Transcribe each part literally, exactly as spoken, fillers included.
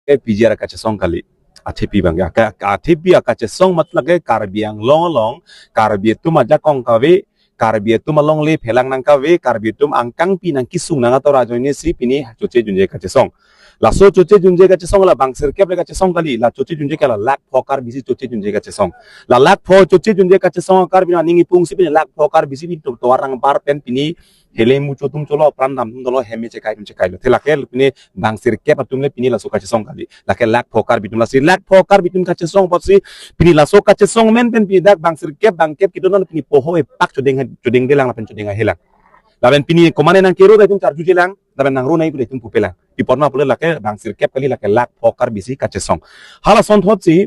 P G R kachesong kali. Athepi abang ya. Ka, ka athepi akachesong matlab ke Karbi Anglong along, Karbi atum ajakong kave, Karbi atum alongle phelang nang kave, Karbi atum angkangpi nang kesung nang ator ajoine si pini choche junje kachesong. Laso choche junje kachesong la bang sirkep le kachesong kali, la choche junje ke la lakh pho Karbi si choche junje kachesong. La lakh pho choche junje kachesong Karbi nangning ipung si pini lakh pho Karbi si pini to, tovar nang bar pen pini hele mucho atum cholo, apran dam atum cholo, hem me chekai atum chekailo. Te lake pini bang sirkep atum le pini laso kachesong kali. Lake lakh pho Karbi atum, lasi lakh pho Karbi atum kachesong apotsi pini laso kachesong amen pen pini dak bang sirkep bang kep kedo non pini poho epak chodeng ha-, chodengdelang lapen chodeng ahelang. Lapen pini komane nang kero ta itum charjujelang, lapen nang ro nai pu ta itum pupelang. Pi apot ma pulo lake bang sirkep kali, lake lakh pho Karbi si kachesong. Hala asonthotsi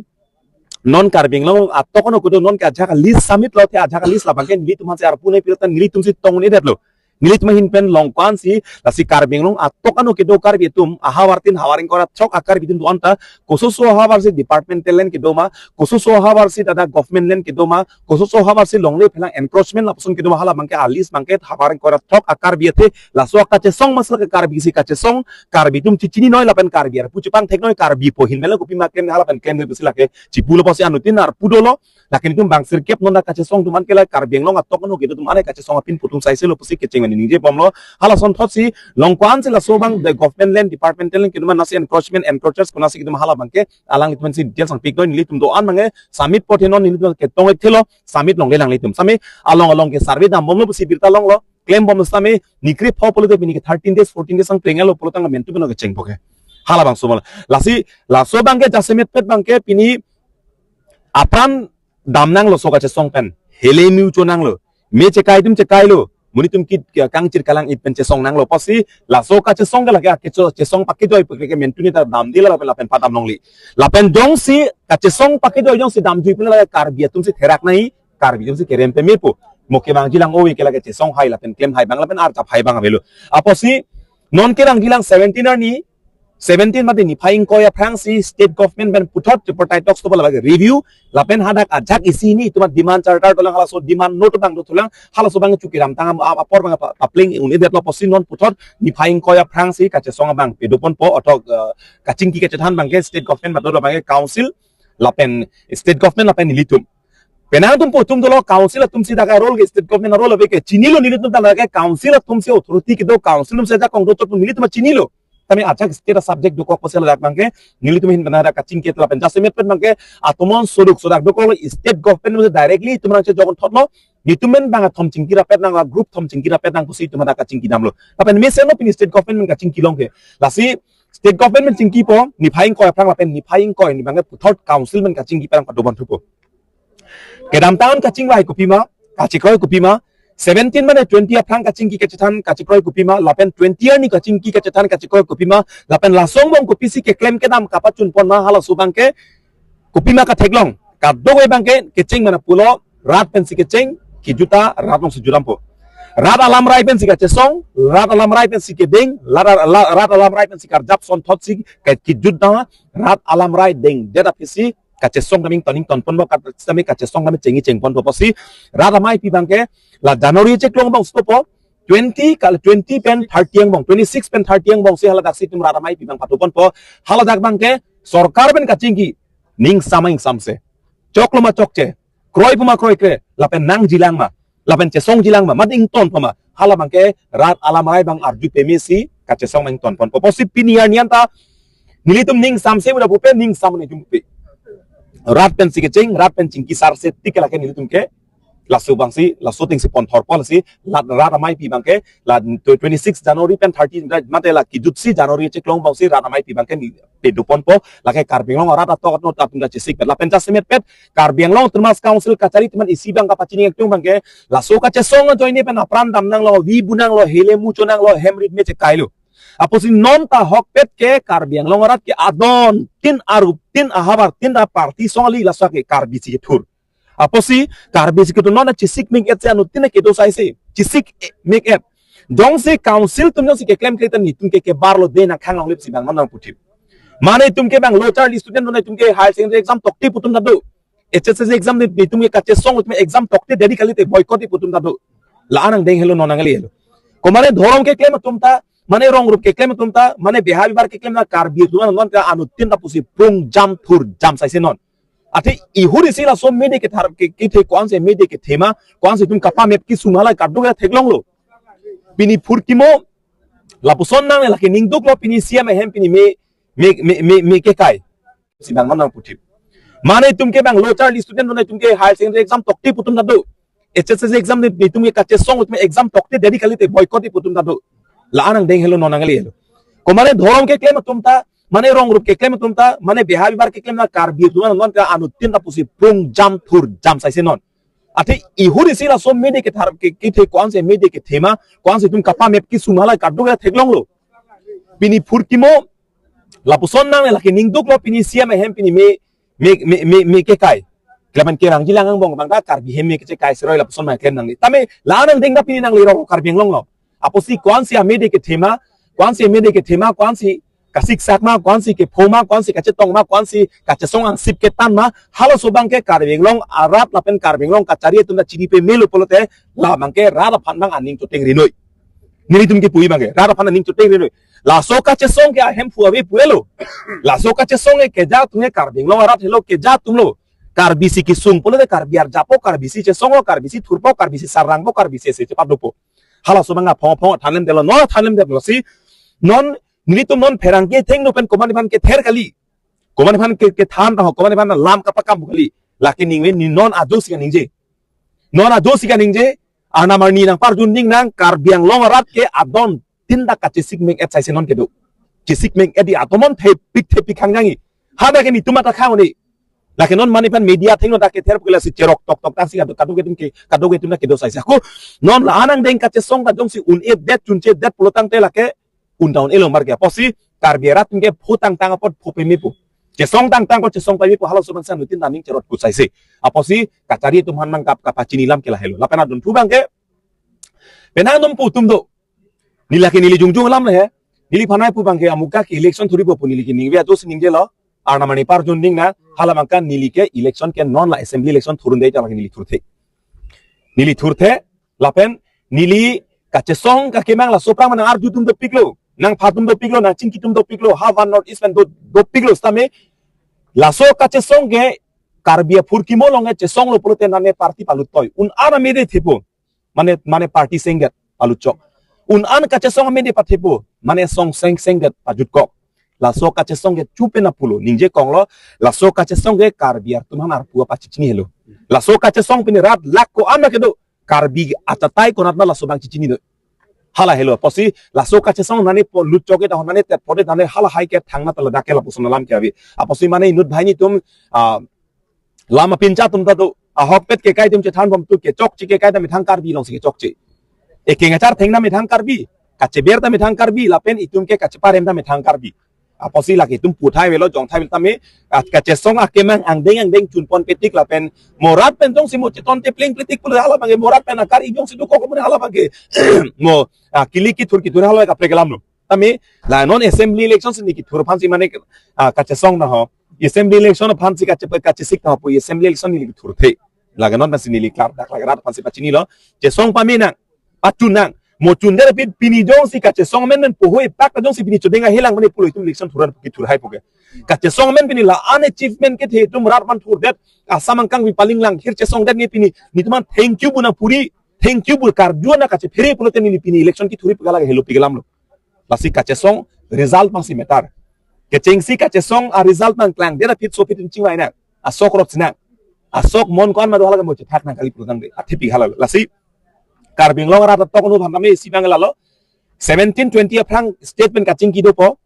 non Karbi Anglong atok ano kedo non ke ajahak list submit lo, te ajahak list labang ke nelitum aphansi arpu nai pulote nelitum si tong-un-edetlo. Nelitum ahin pen long ko-an si, lasi Karbi Anglong atok ano kedo Karbi atum, ahavar tin havar ingkoi ra throk a-Karbi atum do-an ta, kososo ahavar si departmental land kedo ma, kososo ahavar si dak government land kedo ma, kososo ahavar si longle phelang encroachment lapuson kedo ma, hala abang ke a-list abang ke havar ingkoi ra throk a-Karbi athe, laso kachesong matlab ke Karbi si kachesong, Karbi atum chechinine lapen Karbi arpu chepangtheknoi, Karbi apo ahin pen la kopima klem, hala pen klemle pusi lake chipulo apotsi anuttin arpu dolo. Lake nelitum bang sirkep non dak kachesong atum an ke la Karbi Anglong atok ano kedo atum an kachesong apin putum saise lo pusi kecheng mani ningjebomlo. Hala asonthotsi long ko-an si laso abang the government land, departmental land kedo ma, lasi encroachment, encroachers konatsi kedo ma, hala abang ke alanglitum si details nangpiknoi, nelitum do-an abang ke submit apot he non nelitum ketong-ek thelo, submit longlelang nelitum. Sami along along ke survey dambomlo pusi birta longlo, klembomlo, sami nikri pho pulote pini ke thirteen days, fourteen days ang plenglo pulo tang mentu beno kechengpo ke. Hala abang sumal. Lasi laso abang ke jasemetpet abang ke pini apran dam nanglo laso kachesong pen. Hele mucho nanglo. Me chekai atum chekailo. Monit atum kit ke kangchir kalang-it pen chesong nanglo apotsi laso kachesong ke lake akecho chesong pakejoi pu ke mentu ni ta damde la lapen lapen padam longli. Lapen jongsi kachesong pakejoi jongsi damjui pen lake Karbi atum si therak nai, Karbi atum si kerem pemepo. Mo kevangjilang ove ke lake chesong hai lapen klem hai abang lapen arjap hai abang avelo. Apotsi non kevangjilang seventeen arni, seventeen mate niphai ingkoi aphrangsi state government pen puthot tripartite talks to bala review, lapen hadak ajahak isi hini itum a-demand charter dolang, halaso demand note abang dothulang, halaso abang chukiram tang am-, am-, apor abang pa-, papleng-un-edetlo apotsi non puthot niphai ingkoi aphrangsi kachesong abang pedoponpo, othok, eh, kachingki kachethan abang ke state government madodo abang ke council lapen state government lapen nelitum. Penang atum po atum dolo, council atum si dak a-role ke, state government a-role ave ke chinilo, nelitum ta lake council atum si authority kedo, council atum si ajakong do chot nelitum chinilo. Tame ajahak state a-subject dokok apotsi ladak abang ke nelitum ahin pen hadak kachingki lapen jasemetpet abang ke atomon soduk sodak dokok, state government atum si directly itum rang chejok thotlo, nelitum pen abang athom chingki rapet nang, group athom chingki rapet nang pusi itum hadak kachingki damlo. Lapen mesen lo pini state government pen kachingki long ke. Lasi state government pen chingkipo niphai ingkoi aphrang lapen niphai ingkoi arni abang ke puthot council pen kachingki pen padoponthupo. Kedamtang kachingvai kopima, kachikroi kopima, seventeen mane twenty aphrang kachingki kachethan kachikroi kopima, lapen twenty arni kachingki kachethan kachikroi kopima, lapen laso angbong kopisi keklem kedam kapachunpon ma, halaso abang ke kopima katheklong. Kadokave abang ke kecheng mana pulo, rat pensi kecheng, kejut ta rat alongsi jutdampo. Rat alamrai pensi kachesong, rat alamrai pensi kedeng, rat, rat, rat alamrai pensi karjap asonthotsi ke-, kejut dam, rat alamrai dengdet aphisi kachesong kami ington ingtonponpo, kat-, kami kachesong kami chengji chengponpo apotsi rat ameipi abang ke la January cheklong abang stopo, twenty kal-, twenty pen thirty angbong, twenty-six pen thirty angbong si haladak si itum rat ameipi abang padoponpo, haladak abang ke sorkar pen kachingki, ning sam ma ning samse, choklo ma chokche, kroipo ma kroikre, lapen nangjilang ma, lapen chesongjilang ma, mate ingtonpo ma, hala abang ke rat alamrai abang arju pemesi kachesong abang ingtonponpo. Apotsi pini arni anta nelitum ning samse udah pupe, ning sam nelitum pupe. Rat pensi kecheng, rat pen chingki sarse tik lake nelitum ke laso abang si, laso ateng si ponthorpo, lasi rat, rat ameipi abang ke la twenty-six January pen thirty mate la kejutsi January cheklong abang si rat ameipi abang ke ni pedoponpo, lake Karbi Anglong arat atok ano atum ta chesikpet. Lapen jasemetpet Karbi Anglong Autonomous Council kachari atum an isi abang kapachini aktung abang ke laso kachesong ajoine pen apran dam nanglo, vi bu nanglo, hele mucho nanglo, hem rit me chekailo. Apotsi non ta ahokpet ke Karbi Anglong arat ke adon tin arup tin ahavar tin ra party song kali, laso ke Karbi si kethur. Apotsi Karbi si kedo non chesik mek-et si anuttin kedo saise, chesik, eh, mek-et. Jongsi council atum jongsi keklem kle ta nelitum ke kebarlo de nangkhang longle pusi abang non nangputhip. Mane itum ke abang lo charli student, mane itum ke higher secondary exam tokte pu atum ta do. H S S C exam de, itum ke kachesong, itum exam tokte deri kalite boycott pu atum ta do. La-an angdeng helo non nangle helo. Komane dhorom keklem atum ta Mane rong rup keklem atum ta, mane behavior keklem na Karbi atum non ka anuttin ta pusi prung jam thur jam saise non. Athe ihur isi laso mede kethar ke, kethe ko-ansi mede kethema, ko-ansi itum kapamep kesung hala kadokave theklonglo. Pini phurkimo, lapuson nang lake ningduklo pini C M ahem pini me, me, me, me, me kekai. Si bang non nangputhip. Mane itum ke bang low charge student mane itum ke higher secondary exam tokte pu atum ta do. H S S C exam ne itum ke kachesong itum exam tokte dedi kalite boycott pu atum ta do. La-an angdeng helo non angli helo. Ko mane dhorom keklem atum ta, mane rong rup keklem atum ta, mane behavior keklem na Karbi atum non ka anuttin ta pusi prung jam thur jam saise non. Athe ihur isi laso mede kethar ke, kethe ko-ansi mede kethema, ko-ansi itum kapamep kesung hala kadokave theklonglo. Pini phurkimo, lapuson nang lake ningduklo pini C M ahem pini me, me, me, me, me kekai. Klemen kerang jilang angbong bang ta Karbi hem me kechekai seroi lapuson mai klem nangli. Tame la-an angdeng ta pini nangli rong Karbi Anglong lo. Apotsi ko-ansi amede kethema, ko-ansi amede kethema, ko-ansi kasiksak ma, ko-ansi kepho ma, ko-ansi kachetong ma, ko-ansi kachesong angsip ketan ma, halaso abang ke Karbi Anglong arat lapen Karbi Anglong kachari atum ta chini pemelo pulote, la abang ke rat aphan abang aning choteng rinoi. Nelitum kepu abang ke, rat aphan aning choteng rinoi. Laso kachesong ke ahemphu ave puelo. Laso kachesong ke keja atum ke Karbi Anglong arat helo keja atumlo. Karbi si kesung pulote Karbi arjapo, Karbi si chesonglo, Karbi si thurpo, Karbi si sarangpo, Karbi si ese chepat dopo. Halaso abang aphong aphong thanlem detlo, non thanlem detlo si. Non nelitum non pherangke thengno pen komat aphan kether kali. Komat aphan ke, kethan ta ho, komat aphan lam kapakam kali. Lake ningve ni non ajo si kaningje. Non ajo si kaningje, arnam arni nangparjun ning nang Karbi Anglong arat ke adon tin ta kachesik meng et saise non kedo. Chesik meng et di atomon thepik thepik hangjangji. Hada ke nitum ata khang ni. Lake non mane aphan media thengno ta kether pukela si cherok tok tok ta si kadokave atum ke, kadokave atum ta kedo saise. Ako non la-an angdeng kachesong ta jongsi un-e det chunche det pulotangte lake un down elo mar ke. Apotsi Karbi arat ke phu tangtang apot phu pemepo. Chesong tangtang apot chesong pemepo, halaso abang si anuttin ta aning cherot kut saise. Apotsi kachari atum aphan abang kap kapachini alam ke lahelo. Lapen adon thu abang ke penang num pu atum do. Neli lake neli jongjong alam le he. Neliphan nangpu abang ke amuka ke election thurpo pu neli ke ningve ajo si ningjelo. Arnam arni parjun ning nang, hala abang ke neli ke election ke non la assembly election thurunde ta lake neli thurthe. Neli thurthe, lapen neli kachesong kakemang laso aphrang mane arju atum dopiklo, nangpha atum dopiklo, nangchingki atum dopiklo, ha van North East pen do, dopiklo sitame laso kachesong ke Karbi aphurkimo along ke chesonglo pulote nane party paluttoi. Un-an amede thepo. Mane, mane party sengget palutchok. Un-an kachesong amede pathepo. Mane song seng sengget pajutkok. Laso kachesong ke chupe na pulo. Ningje konglo, laso kachesong ke Karbi atum aphan arpu apachechini helo. Laso kachesong pini rat lak ko-an ma kedo. Karbi achatai konat ma laso abang chechini do. Hala helo. Apotsi laso kachesong nane po lutchok ke ta nane tet pode nane hala hai ke thangna ta ladak ke lapuson alam ke ave. Apotsi mane inut banghini atum, ah, lam apincha atum ta do. Ahokpet kekai atum chethan bom tu kechokche kekai ta methang Karbi along si kechokche. Ekeng achar thengna methang Karbi. Kacheber ta methang Karbi. Lapen itum ke kacheparem ta methang Karbi. Apotsi lake itum puthai avelo, jongthai avelo tame, ah, kachesong akemang angdeng angdeng chunpon petik lapen mo rat pen jongsi mo cheton te pleng petik pulo hala abang ke mo rat pen akar ijong si dukok mo hala abang ke mo, ah, kili kithur kithur hala kaprek alam lo. Tame la non assembly election si neli kethur aphan si mane, ah, kachesong na ho. Assembly election aphan si kache, kachesik na ho pu assembly election neli kethurthe. Lake non na si neli klar dak lake rat aphan si pachinilo. Chesong pame nang. Pachun nang. Mo chundet aphi pini jongsi kachesong amen pen pohoi pak jongsi pini chodeng ahelang mane pulo itum election thuran kethur hai pu ke. Kachesong amen pini la-an achievement kethe itum rat aphan thurdet. Assam angkang pi paling lang hir chesongdet nge pini. Nitum aphan thank you bu nangpuri. Thank you bu karju na kachephere pulote neli pini election kethurji pu ke lake helo pi ke alam lo. Lasi kachesong result abang si matter. Kechengsi kachesong a result nangklangdet aphi so aphi itum chingvai nang. Asok rot si nang. Asok mon ko-an ma do hala ke mo chethak nang kali pulotangte. Athe pi hala. Lasi Karbi Anglong rat atok nu aphan tame isi abang lalo. Seventeen twenty aphrang state pen kachingki dopo.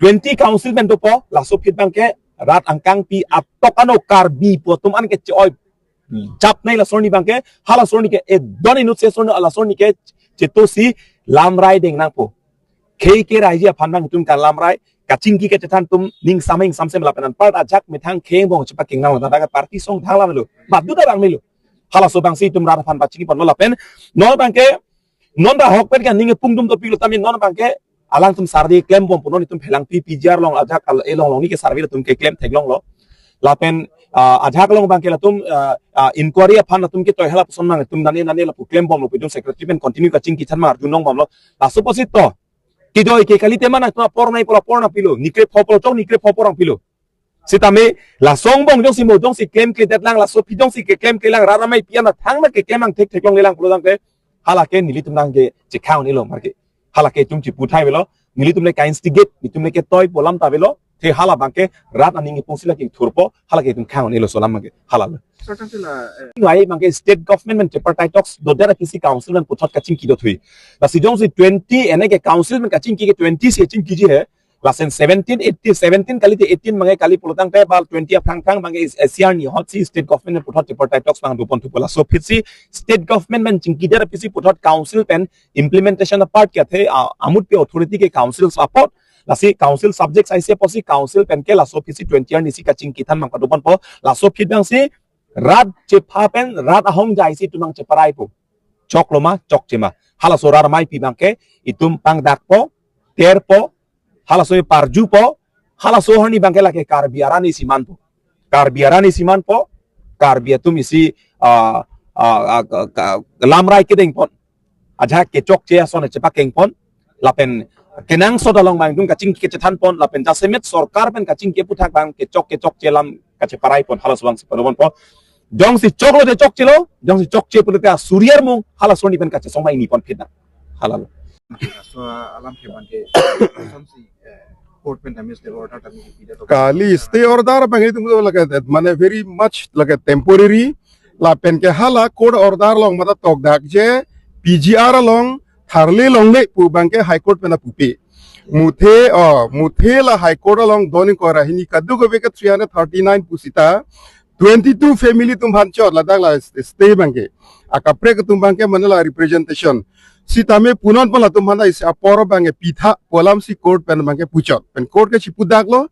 Twenty council pen dopo. Laso aphi abang ke rat angkang pi atok ano Karbi pu atum an ke che-oi. Japnei laso arni abang ke, hala laso arni ke, eh, don inut se laso arni, laso arni ke, chetosi lamrai deng nangpo. Khei ke raiji aphan nangtum kan lamrai, kachingki kachethan atum, ning sameng samsem lapen anpar ajak methang khei bong chepa king nang ladak party song thang lam lo. Madu ta bang melo. Halaso abang si itum rat aphan pachini pon lo lapen, non abang ke, non ta ahokpet ke ning pung atum dopiklo tame non abang ke, alangtum survey klem bom pu non itum phelang pi P G R along ajak al-, eh, along along ni ke survey atum ke klem theklonglo. Lapen, ah, ajak along abang ke latum, ah, ah, inquiry aphan latum ketoi hala puson nang itum nane nane lapu klem bomlo pu itum secretary pen continue kachingki chan mar junong bomlo. Laso apotsi to. Kidoi ke kalite ma nangtum apor nangji pu la apor nangpilo. Ni krepho pulo chok, ni krepho apor nangpilo. Sitame laso angbong jongsi mo jongsi klemkledet lang, laso aphi jongsi keklemkle lang, rat amei pi an thangta keklem angthek theklongle lang pulo tangte, hala ke nelitum nangke chekhang un-elo marke. Hala ke itum chipu thai avelo, nelitum le ka-instigate, nelitum le ketoi pu alam ta avelo, te hala abangke rat aning kepungsi la kingthurpo, hala ke itum khang un-elo laso alam abangke, hala lo. Sir, tangte la, eh, Ngai abangke state government pen tripartite talks dodet aphi si council pen puthot kachingki dothui. Lasi jongsi twenty ene ke council pen kachingki ke twenty si chingkiji he. Lason seventeen, eighteen, seventeen kalite eighteen abangke kali pulo tangte bal twenty aphrang aphrang abangke is S C R ni ahut si state government pen puthot tripartite talks abang doponthupo, laso aphi si state government pen chingkidet aphi si puthot council pen implementation apart ke athe, ah, amut pe authority ke council apot, lasi council subjects ahai si apotsi council pen ke laso aphi si twenty arni si kachingki than abang padoponpo, laso aphi abang si rat chepha pen rat ahongjai si itum nangcheparaipo. Choklo ma, chokche ma. Halaso rat amei pi abangke itum pangdakpo, terpo, halaso parjupo, halaso arni abangke lake Karbi arat isi manpo. Karbi arat isi manpo, Karbi atum isi, ah, ah, ah, ka-, ka-, lamrai kedengpon. Ajahak kechokche ason chepakengpon, lapen kenangsot along abang itum kachingki kachethanpon, lapen jasemet sorkar pen kachingki aputhak abang kechok kechokche alam kacheparaipon, halaso abang si padoponpo. Jongsi choklo te chokchelo, jongsi chokche pulote asuri armung, halaso arni pen kachesong abang ingniponphit nang. Hala lo. So, alam ke abangke, kosonsi, eh, court pen tame stay order tame kipi det to. Kali stay order abang itum lake, mane very much lake temporary. Lapen ke hala court order along mata tokdak je P G R along tharle longle pu abangke High Court pen pupe. Muthe, oh, muthe la High Court along doning kora hini kadokave ke three hundred thirty-nine pusita twenty-two family atum aphan chot ladak la stay abangke. Akaprek atum abangke mane la representation. Sitame punonpon latum aphan isi apor abangke pitha pu alam si court pen abangke puchot. Pen court ke chipudaklo,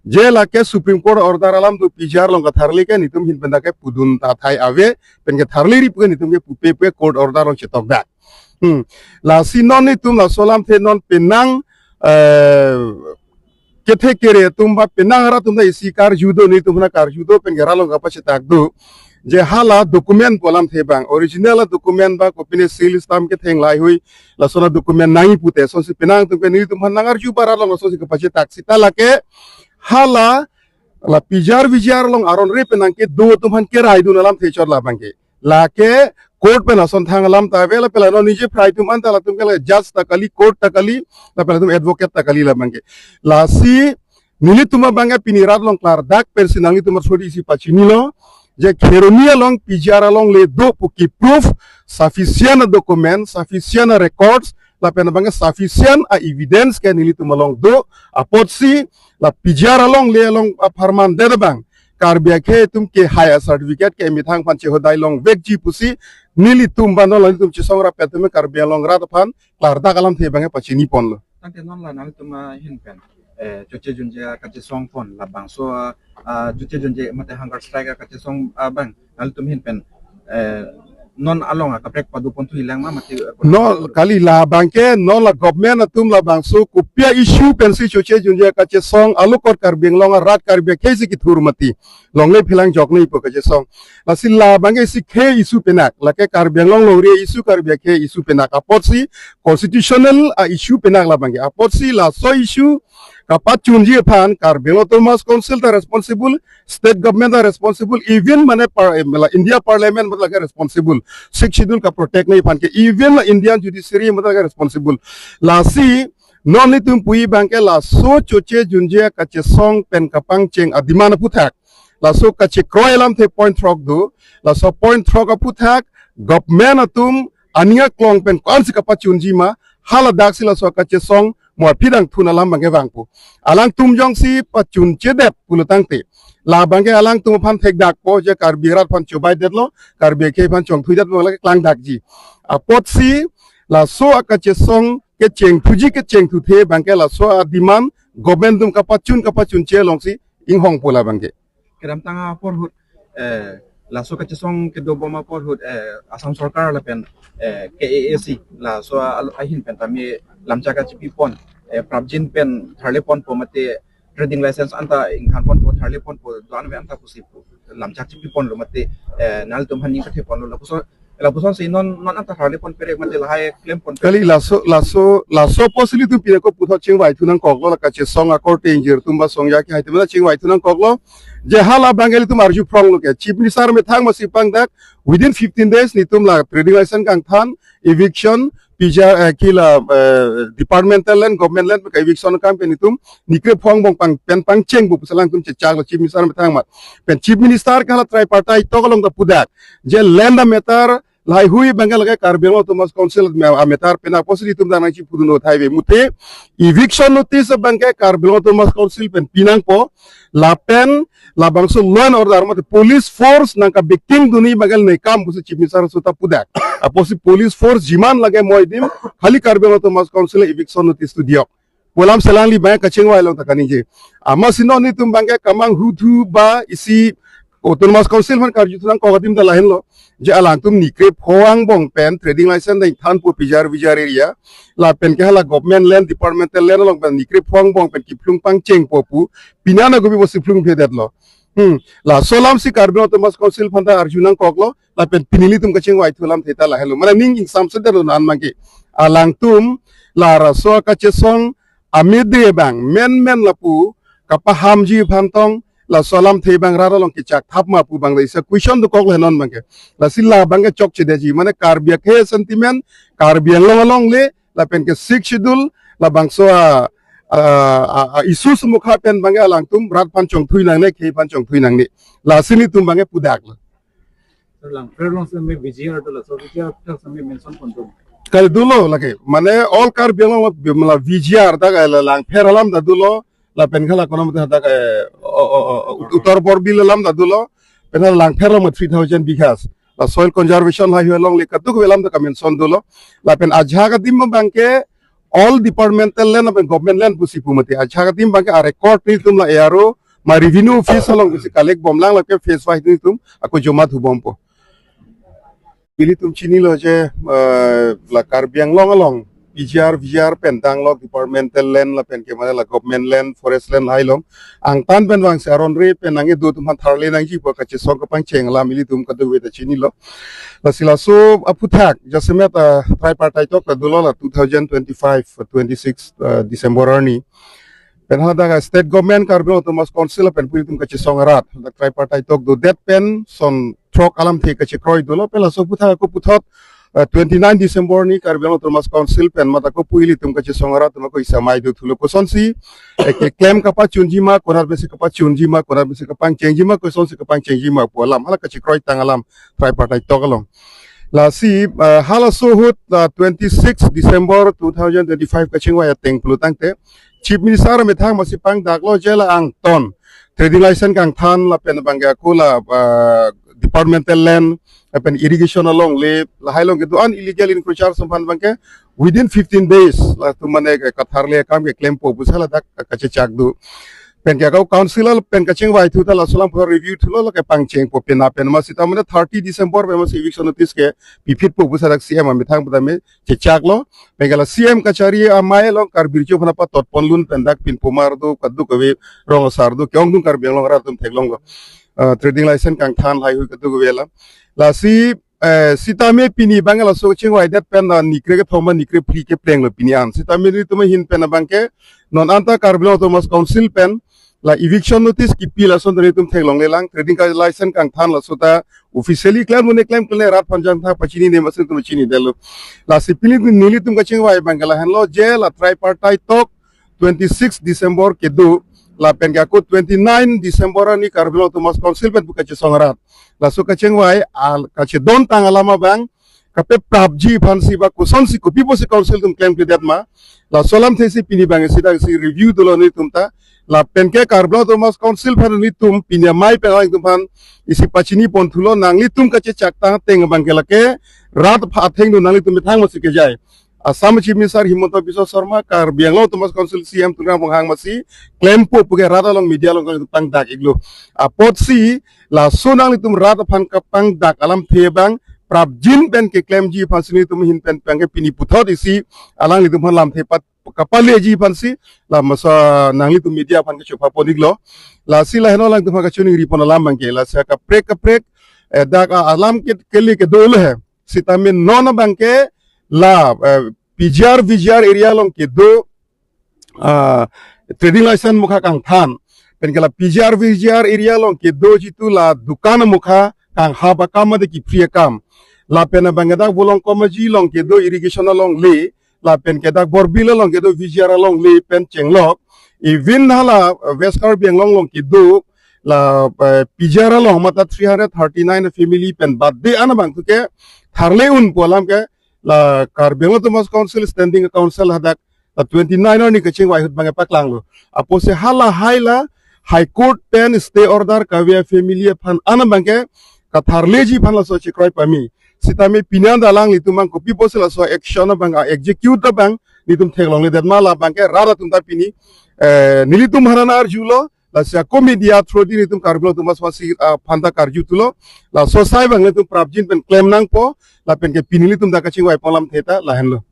je lake Supreme Court order alam do P G R along katharle ke netum ahin pen dak ke pudun ta thai ave, pen ke tharle ri pu ke netum ke pupe pu ke court order along chetokdak. Hmm. Lasi non netum laso alamthe non penang, eh, kethe kere atum ba penang arat atum ta isi karju do, netum na karju do pen ke rat along kapachetak do. Je hala document pu alamthe abang, original document ba kopine seal stamp ketheng lahaihui, lason adocument nangji pute, lasonsi penang atum ke netum aphan nangarju ba rat along lasonsi kapachetak sita lake hala la P G R V G R along aron re penang kedo atum aphan keraidun alamthe chot la abangke. Lake court pen ason thang alam ta ave, lapen la non nije prai atum anta latum ke la judge ta kali, court ta kali, lapen latum advocate ta kali la abangke. Lasi nelitum abangke pini rat along klardak pensi nanglitum arsodi isi pachinilo, je Kheroni along P G R along le do pu ke proof, sufficient document, sufficient records, lapen abangke sufficient a evidence ke nelitum along do, apotsi la P G R along le along apharman det abang Karbi akhei atum ke hai a certificate ke methang aphan chehodai longvekji pusi nelitum ba non la netum chesong rapet atum Karbi Anglong rat aphan klardak alamthe abangke pachiniponlo. Tangte non la nangtum ahin pen, eh, choche junje kachesongpon labangso, ah, ah, choche junje mate hunger strike kachesong abang nangtum ahin pen, eh, non along akaprek padoponthulang ma mate, eh, no, kali la abangke non la government atum labangso kopi a-issue pensi choche junje kachesong, alokot Karbi Anglong arat Karbi akhei si kethur mati, longle phelang jokne ipo kachesong. Lasi la abangke isi khei issue penak, lake Karbi Anglong longri issue, Karbi akhei issue penak, apotsi constitutional a-issue penak la abangke. Apotsi laso issue kapachunji aphan Karbi Anglong Autonomous Council ta responsible, state government ta responsible, even mane par-, eh, la India Parliament mate lake responsible, Sixth Schedule kaprotect nangji aphan ke, even la Indian Judiciary mate lake responsible. Lasi non netum puji abangke laso choche junje kachesong pen kapangcheng a-demand aputhak, laso kachekroi alamthe point throk do, laso point throk aputhak government atum aning aklong pen ko-ansi kapachunji ma, haladaksi laso kachesong mo aphi dangthun alam abangke vangpo. Alangtum jongsi pachunchedet pulo tangte, la abangke alangtum aphan thekdakpo je Karbi rat aphan chobaidetlo, Karbi akhei aphan chongthuidet abang lake klangdakji. Apotsi laso akachesong kechengthuji kechengthuthe abangke laso a-demand government atum kapachun kapachunche alongsi inghongpo la abangke. Kedamtang apor ahut, eh, laso kachesong kedobom apor ahut, eh, Assam Sorkar lapen, eh, K A A C laso al-, ahin pen tame lamchak kachipipon, eh, prapjin pen tharleponpo mate trading license anta ingthanponpo, tharleponpo, do-an ave anta pusi pu lamchak chipiponlo mate, eh, nangtum aphan ning katheponlo, lapuson Lapusonsi non non anta harli pon perek mate lahai klem pon perek. Kali laso laso laso apotsi ilitum pine ko puthot chingvai thu nangkoklo, la kachesong akorte ingjir atum ba song ya kehai atum ta chingvai thu nangkoklo. Je hala abang ke ilitum arju phronglo ke Chief Minister amethang masi pangdak, within fifteen days nelitum la trading license kangthan, eviction, P G R, eh, ke la, eh, departmental land, government land, ka eviction akam ke nelitum nikre pho angbong pang pen pangchengpo pusi alangtum chechaklo Chief Minister amethang amat. Pen Chief Minister ke hala tripartite talk along ta pudak, je land amatter lahaihui abang ke lake Karbi Anglong Autonomous Council me-, amatter pen apotsi ilitum ta nangchipudun o thai ave mute. Eviction notice abang ke Karbi Anglong Autonomous Council pen pinangpo, lapen labangso law and order mate police force nangkabikting dunji abang ke ne kam pusi Chief Minister aso ta pudak. Apotsi police force jiman lake moi adim, khali Karbi Anglong Autonomous Council eviction notice tu diok pu alamsi alangli abang ke kachingvai along ta kaningje. Amatsi non nelitum abang ke kamanghuthu ba isi Autonomous Council aphan karju thu nangkok adim ta lahenlo. Je alangtum nikre pho angbong pen trading license dengthanpo P G R V G R area, lapen ke hala government land, departmental land along pen nikre pho angbong pen kephlung pangchengpo pu, pine na kopi apotsi phlungphledetlo. Hmm, laso alamsi Karbi Anglong Autonomous Council aphan ta arju nangkoklo, lapen pini nelitum kachingvai thu alamthe ta lahenlo. Mane ning ingsamse detlo non abang ke. Alangtum la laso kachesong amede abang menmen lapu kapahamji aphan tong, laso alamthe abang rat along kechak thap ma pu abang ta isi question dokoklo non abang ke. Lasi la abang ke chokchedetji, mane Karbi akhei sentiment, Karbi Anglong alongle, lapen ke Sixth Schedule, labangso a, a, a, a issue sumukha pen abang ke alangtum rat aphan chongthui nangne, khei aphan chongthui nangne. Lasi nelitum abang ke pudaklo. Sir, Langpher along sir me V G R dolo, so V G R tak sir me mention pontum. Kali dolo lake, mane all Karbi Anglong la V G R tak, eh, la Langpher alam ta dolo, lapen ke la kono mate tak, eh, o, o, o, Uttar Borbil alam ta dolo, pen la Langpher along three thousand bighas. La soil conservation lahaihui alongle kadokave alam ta kamention dolo. Lapen ajahak adim abang ke all departmental land lapen government land pusi pu mate. Ajahak adim abang ke a record nelitum la A R O ma revenue office along pusi collect bomlang, lake phase wise nelitum ako joma thubompo. Ilitum chinilo je, eh, la Karbi Anglong along P G R, V G R pen tanglo departmental land lapen ke mane la government land, forest land lahai along. Angtan pen vangsi aron re pen nangkedo atum aphan tharle nangji pu kachesong kapangcheng alam ilitum kadokave ta chinilo. Lasi laso aphuthak jasemet, ah, tripartite talk ta dolo la two thousand twenty-five, twenty-six, ah, December arni. Pen hadak state government Karbi Anglong Autonomous Council pen pu ilitum kachesong arat, hadak tripartite talk dodet pen son throk alamthe kachekroi dolo, pen laso aphuthak ako puthot, eh, twenty-nine December arni Karbi Anglong Autonomous Council pen mat ako pu ilitum kachesong arat atum ako isamai do thulo, kosonsi, eh, keklem kapachunji ma, konat pensi kapachunji ma, konat pensi kapangchengji ma, kosonsi kapangchengji ma pu alam, hala kachekroitang alam tripartite talk along. Lasi, eh, halaso ahut la twenty-six December two thousand twenty-five kachingvai ateng pulo tangte, Chief Minister amethang masi pangdaklo je la angton trading license kangthan lapen abang ke ako la, ah, departmental land lapen irrigation alongle lahai along kedo-an illegal encroachers atum aphan abang ke within fifteen days latum mane ke katharle akam ke klempo pusi ladak kachechak do. Pen ke ako council pen kachingvai thu ta laso alam pura review thulo, lake pangchengpo pina pen masi ta mane thirty December pen masi eviction notice ke piphitpo pusi dak C M amethang pu ta me chechaklo. Pen ke la C M kachari amei along Karbi Riso aphan patot ponlun pen dak pinpomar do, kadokave rong asar do, ke-ongdung Karbi Anglong arat atum theklonglo. Ah, trading license kangthan lahaihui kadokave alam. Lasi, eh, sitame pini abang laso chingvaidet pen la nikre kethom ma nikre phli keplenglo pini an. Sitame nelitum ahin pen abang ke non anta Karbi Anglong Autonomous Council pen la eviction notice kipi lason ta nelitum theklonglelang, trading ka license kangthan laso ta officially klemlo ne klemkle ne rat aphan jangtha pachinine ma si nelitum chinidetlo. Lasi pini nelitum kachingvai abang ke lahenlo je la tripartite talk twenty-six December kedo, lapen ke ako twenty-nine December arni Karbi Anglong Autonomous Council pen pu kachesong arat. Laso kachingvai al kachedontang alam abang kapeprapji aphansi ba kosonsi kopi pusi council atum klemkledet ma, laso alamthe si pini abang isi dak isi review dolo nelitum ta. Lapen ke Karbi Anglong Autonomous Council aphan nelitum pini amei pen alangtum aphan isi pachini pon thulo, nanglitum kachechaktang ateng abang ke lake rat aphan atheng do, nanglitum methang masi kejai. Assam Chief Minister Himanta Biswa Sarma, Karbi Anglong Autonomous Council C M Tuliram Ronghang masi klempo pu ke rat along media along kangtang dak iklo. Apotsi laso nanglitum rat aphan kapangdak alamthe abang prapjin pen keklemji aphansi nelitum ahin pen abang ke pini puthot isi alanglitum aphan lamthe pat kapaleji aphansi la masa nanglitum media aphan kechopha pon iklo. Lasi lahenlo alangtum aphan kachiningri pon alam abang ke, lasi kaprek kaprek, eh, dak a alam ke kele kedo lo he. Sitame non abangke la eh, P G R V G R area along kedo ah, trading license mukha kangthan. Penke la P G R V G R area along kedo jitu la dukan mukha kanghap akam mate kepri akam. Lapen abangke dak Bolong Komaji along kedo irrigation alongle. Lapen ke dak Borbil along kedo V G R alongle pen chenglok. Even hala eh, West Karbi Anglong along kedo la eh, P G R along mate three hundred thirty-nine family pen bade an abang tu ke tharle unpo alam ke la Karbi Anglong Autonomous Council Standing Council hadak la twenty-nine arni kachingvai ahut abangke paklanglo. Apotsi hala hai la High Court pen stay order kave family aphan an abangke katharleji aphan laso chekroi pame. Sitame pini an ta alanglitum abang kopi pusi laso action abang ah, execute abang nelitum theklongledet ma, labangke rat atum ta pini eh, nelitum haran arjulo, lasi ako media through di nelitum Karbi Anglong Autonomous Council aphan ta karju thulo, laso asai abang nelitum prapjin pen klem nangpo, lapen ke pini nelitum ta kachingvai pon alamthe ta lahenlo.